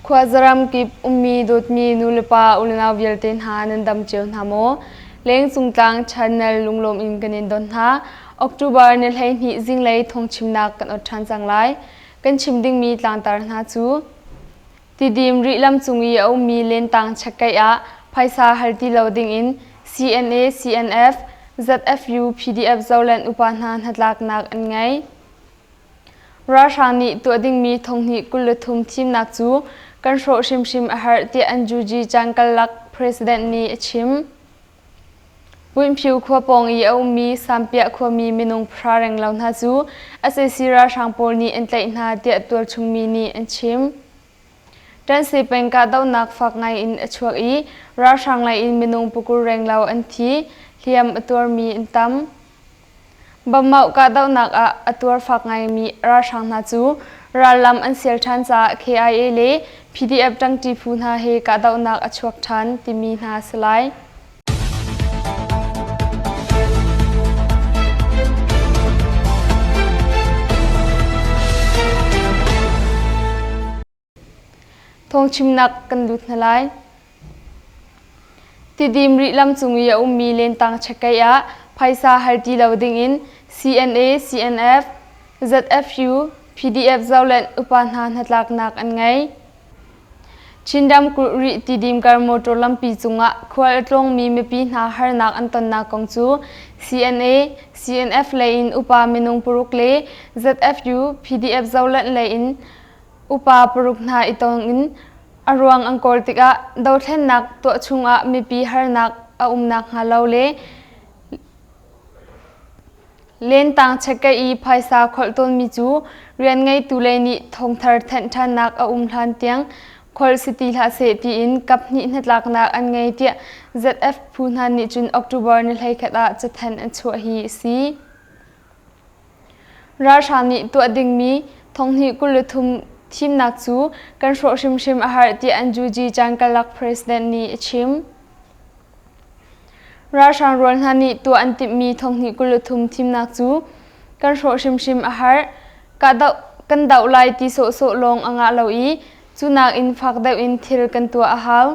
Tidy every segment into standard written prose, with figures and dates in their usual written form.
Khuazaram kip ummi dawtmi nulepa unau vialte hna nan dam cio hna maw? Lengcung tlang channel lunglawm in kan in don hna. October ni 12 zinglei thawngchimnak kan ot ṭhan cang lai. Kan chim dingmi tlangtar hna cu Tidim rihlam cung i a ummi lentang chekkeih ah phaisa hal ti lo dingin CNA, CNF, ZFU, PDF Zoland upa hna hnatlaknak an ngei. Ralhrang nih tuah dingmi thonghnih 23 thimnak cu kan hrawh hrimhrim a herh tiah an Juji Cangkalak President nih a chim. Puinphiu khua pawng i a ummi Sampiah khuami minung pahra renglo hna cu sac ralhrang pawl nih an tlaih hna tiah tualchung mi nih an chim. Ṭansi peng kahdohnak fak ngai in a chuak i ralhrang lei in minung pakul renglo an thi, hliam a tuarmi an tam. Bamauh kahdohnak ah a tuar fak ngaimi ralhrang hna cu rallam an sial ṭhan caah KIA le PDF ṭangṭi phu hna he kahdohnak a chuak ṭhan timi hna a si lai. Thawngchimnak kan lut hna lai. Tidim rihlam cung i a ummi lentang chekkeih ah phaisa hal ti lo dingin CNA, CNF, ZFU, PDF Zoland upa hna hnatlaknak an ngei. Chin ramkulh rih Tidim kar motor lampi cungah khual a tlawngmi mipi hna harnak an tonnak kong cu CNA, CNF lei in upa minung paruk le ZFU, PDF Zoland lei in Upa paruk hna i tong in a ruang an kawl tikah dothlennak tuah chungah mipi harnak a um nakhnga lo le lentang chekkeih i phaisa kholh tawnmi cu rian ngeitu lei nih thawngthar thanh ṭhannak a um hlan tiang kholh si ti hlah seh tiin kaphnih hnatlaknak an ngei tiah ZF phu hna nih cun October ni 11 ah cathanh an chuah hi a si. Ralhrang nih tuah dingmi thonghnih 23 thimnak cu kan hrawh hrimhrim a har tiah an Juji Cangkalak President nih a chim. Ralhrang rual hna nih tuah an timhmi thonghnih 23 thimnak cu kan hrawh hrimhrim a har. Kan doh lai ti sawhsawh lawng a ngah lo i cu nakin fak deuh in thil kan tuah a hau.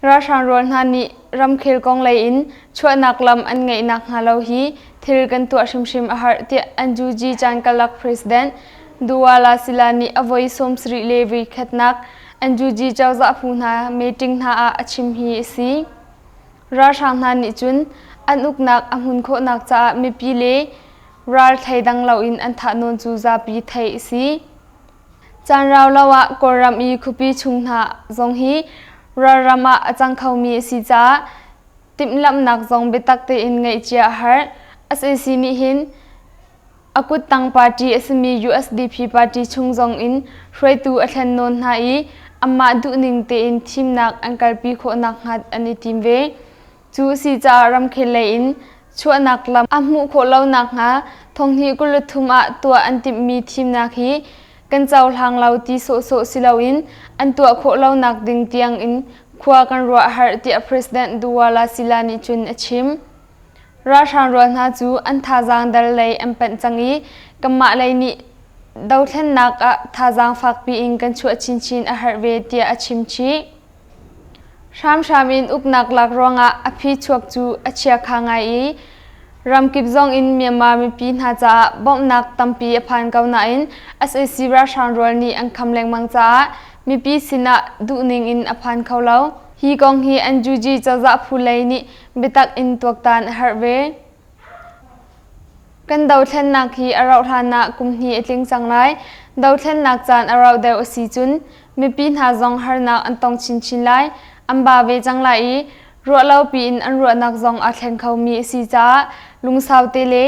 Ralhrang rual hna nih ramkhel kong lei in chuahnak lam an ngeih nakhnga lo hi thil kan tuah hrimhrim a harh tiah NUG Cangkalak President Duwala Sila nih a voi 70 le voi khatnak NUG cozah phu hna meeting hna ah a chim hi a si. Ralhrang hna nih cun an uknak a hmun khawhnak caah mipi le ral thleidang loin an thahnawn cu zapi theih a si. Caan rau lo ah Kawlram i khuapi chung hna zong hi ralram ah a cang khomi a si caah timhlamhnak zong biatak tein ngeihcia a herh. Sac nih hin a kuttang party a simi USDP party chung zong in hruaitu a thlen nawn hna i anmah duhning tein thimnak an kalpi khawh nakhnga an i tim ve. Cu a si caah ramkhel lei in chuahnak lam a hmuh khawh lo nakhnga thonghnih 23 ah tuah an timhmi thimnak hi kan cohlang lo ti sawhsawh si loin an tuah khawh lonak ding tiang in khua kan ruah a herh tiah President Duwala Sila nih cun a chim. Ralhrang rual hna cu an thazaang dal lei an panh cang i kanmah lei nih dothlennak ah thazaang fakpi in kan chuah chinchin a herh ve tiah a chim chih. Hramhram in uknak lak ruangah a phichuak cu a chiakha ngai i ramkip zongin Myanmar mipi hna caah bawmhnak tampi a phan ko nain sac ralhrang rual nih an kham lengmang caah mipi sinah duhning in a phan kho lo. Hi kong hi NUG cozah phu lei nih biatak in tuaktan a herh ve. Kan dothlennak hi a rauhhlan ah kum hnih a tling cang lai. Dothlennak caan a rauh deuh a si cun mipi hna zong harnak an tong chinchin lai. An ba ve cang lai i ruahlopi in an ruahnak zong aa thleng khomi a si caah lungsau te le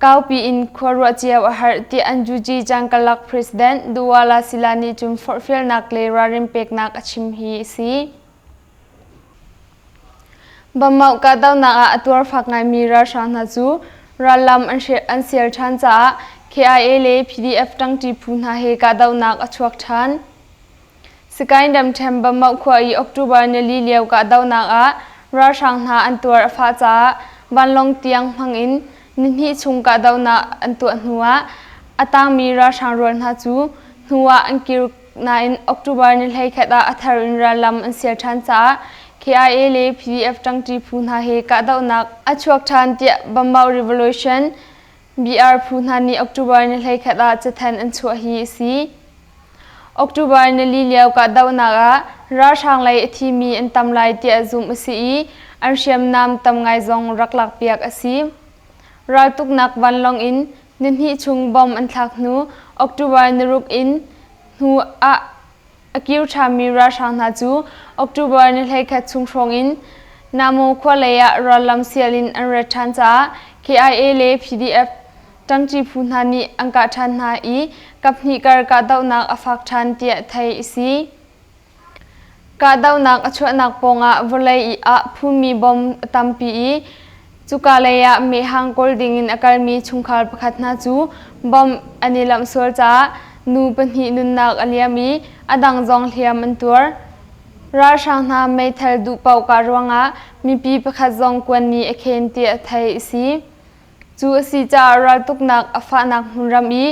kaupi in khua ruah cio a herh tiah an UG Cangkalak President Duwala Sila nih cun forhfialnak le ralrin peknak a chim hi a si. Bamauh kahdohnak ah a tuar fak ngaimi ralhrang hna cu rallam an sial ṭhan caah KIA le PDF ṭangṭi phu hna he kahdohnak a chuak ṭhan. Sakaing ramṭhen Bamauh khua i October nili lio kahdohnak ah ralhrang hna an tuar a fah caah vanlawng tiang hmang in nihnih chung kahdohnak an tuah hnuah a tangmi ralhrang rual hna cu hnu ah an kir. nain October ni 11 ah a thar in rallam an sial ṭhan caah KIA le PDF ṭangṭi phu hna he kahdohnak a chuak ṭhan tiah Bamau Revolution BR phu hna nih October ni 11 ah cathanh an chuah hi a si. October nili lio kahdohnak ah ralhrang lei a thimi an tam lai tiah zumh a si i an hriamnam tam ngai zong rak lakpiak a si. Raltuknak vanlawng in nihnih chung bomb an thlak hnu October niruk in hnu ah a kir ṭhanmi ralhrang hna cu October ni 11 chung hrawng in Namo khua lei ah rallam sial in an ret ṭhan caah KIA le PDF ṭangṭi phu hna nih an kah ṭhan hna i kaphnih kar kahdohnak a fak ṭhan tiah theih a si. Kahdohnak a chuahnak pawngah vawlei ah phummi bom a tampi i cuka lei ah mehhang kawl dingin a kalmi chungkhar pakhat hna cu bom an i lamh sual caah nu pahnih nunnak a liam i a dang zong hliam an tuar. Ralhrang hna meithal duh paoh kah ruangah mipi pakhat zong kuan nih a khen tiah theih a si. Cu a si caah raltuknak a fahnak hmunram i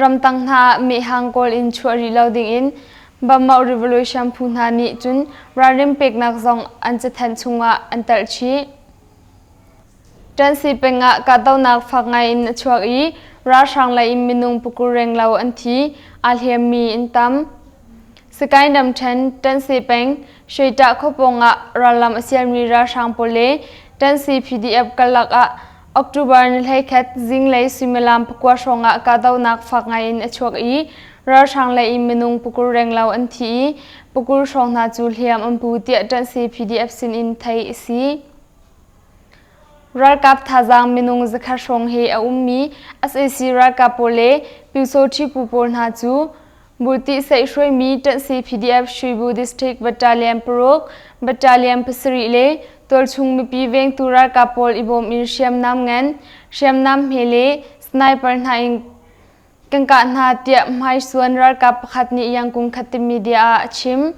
ramtang hna ah mehhang kawl in chuah rih lo dingin Bamau Revolution phu hna nih cun ralrin peknak zong an cathanh chungah an telh chih. Ṭansi peng ah kahdohnak fak ngai in a chuak i ralhrang lei in minung pakur renglo an thi, aa hliammi an tam. Sakae ramṭhen Ṭansi peng Shweṭah khuapawng ah rallam a sialmi ralhrang pawl le Ṭansi PDF karlak ah October ni 11 zinglei suimilam pakua hrawngah kahdohnak fak ngai in a chuak i ralhrang lei in minung pakur renglo an thi i pakur hrawng hna cu hliam an pu tiah Ṭansi PDF sinin theih a si. Ralkap thazaang minung zakhat hrawng he a ummi sac ralkap pawl le Pyusawṭhi phu pawl hna cu Buti seih hruaimi ṭanhsi PDF Shwebu District Battalion paruk, Battalion pasarih le tualchung mipi vengtu ralkap pawl i bawm in hriamnam ngan, hriamnam hme le sniper hna in kan kah hna tiah hmaisuan ralkap pakhat nih Yangkung Khatte media ah a chim.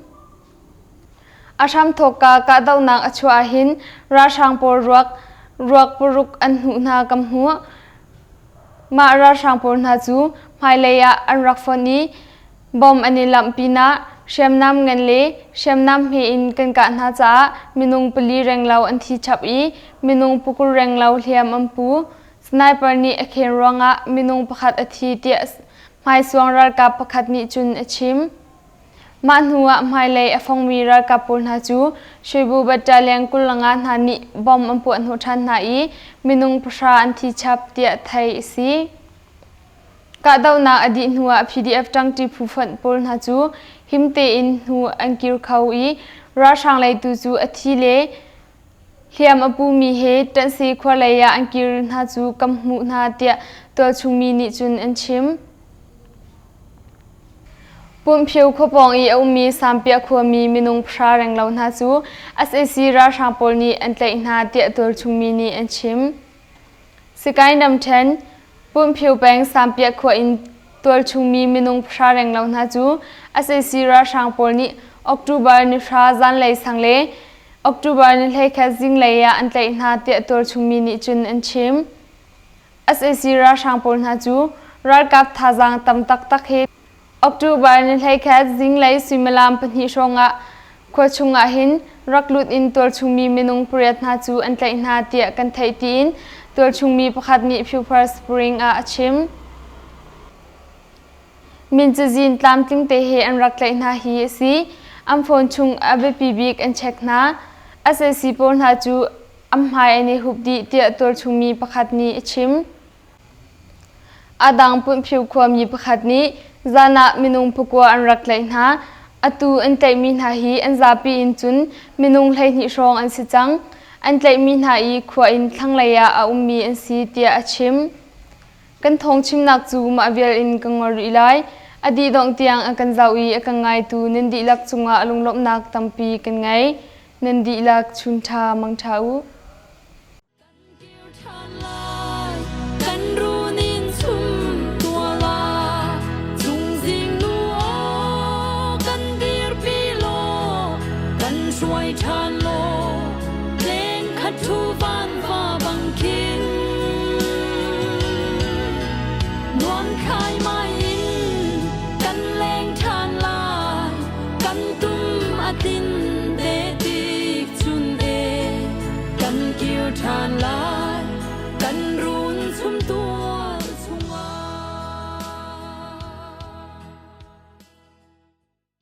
A hramthawkka kahdohnak a chuah ahhin ralhrang pawl ruak ruak paruk an hnuh hna kam hmuh. Mah ralhrang pawl hna cu hmailei ah an rak fonh i bom an i lamh pinah hriamnam ngan le hriamnam hme in kan kah hna caah minung pali renglo an thi chap i minung pakul renglo hliam an pu. Sniper nih a khen ruangah minung pakhat a thi tiah hmaisuang ralkap pakhat nih cun a chim. Mah hnuah hmailei a fongmi ralkap pawl hna cu Shwebu Battalion 25 hna nih bomb an puahhnawh ṭhan hna i minung pahra an thi chap tiah theih a si. Kahdohnak a dih hnuah PDF ṭangṭi phu fonh pawl hna cu him tein hnu an kir kho i ralhrang lei tu cu a thi le hliam a pumi he ṭanhsi khua lei ah an kir hna cu kam hmuh hna tiah tualchung mi nih cun an chim. Pumphio khuapawng i a ummi Sampiah khuami minung pahra renglo hna cu sac ralhrang pawl nih an tlaih hna tiah tualchung mi nih an chim. Sikaing ramṭhen, Pumphio peng Sampiah khua in tualchung mi minung pahra renglo hna cu sac ralhrang pawl nih October ni hra zanlei sang le October ni 11 zinglei ah an tlaih hna tiah tualchung mi nih cun an chim. Sac ralhrang pawl hna cu ralkap thazaang tam taktak he October ni 11 zinglei suimilam pahnih hrawngah khua chungah hin rak lut in tualchungmi minung pariat hna cu an tlaih hna tiah kan theih tiin tualchungmi pakhat nih Phuphar Spring ah a chim. Min cazin tlamtling te he an rak tlaih hna hi a si. An phone chung a biapi bik an check hna. Sac pawl hna cu an hmai an i hup dih tiah tualchungmi pakhat nih a chim. A dang Punphiu khuami pakhat nih zan ah minung pakua an rak tlaih hna. Atu an tlaihmi hna hi an zapi in cun minung 12 hrawng an si cang. An tlaihmi hna i khua in thlanglei ah a ummi an si tiah a chim. Kan thawngchimnak cu mah vial in ka ngol rih lai. A dih dongh tiang a kan zoh i a kan ngaitu nan dihlak cungah lunglawmhnak tampi kan ngei. Nan dihlak chun ṭha mang ṭha u. Kan runin chum tuala chungzing nu aw kan dirpi law kan hruai ṭhan law leng khat thu van va bang khin nuam khai mai in kan leng ṭhan lai. ṭhan lai.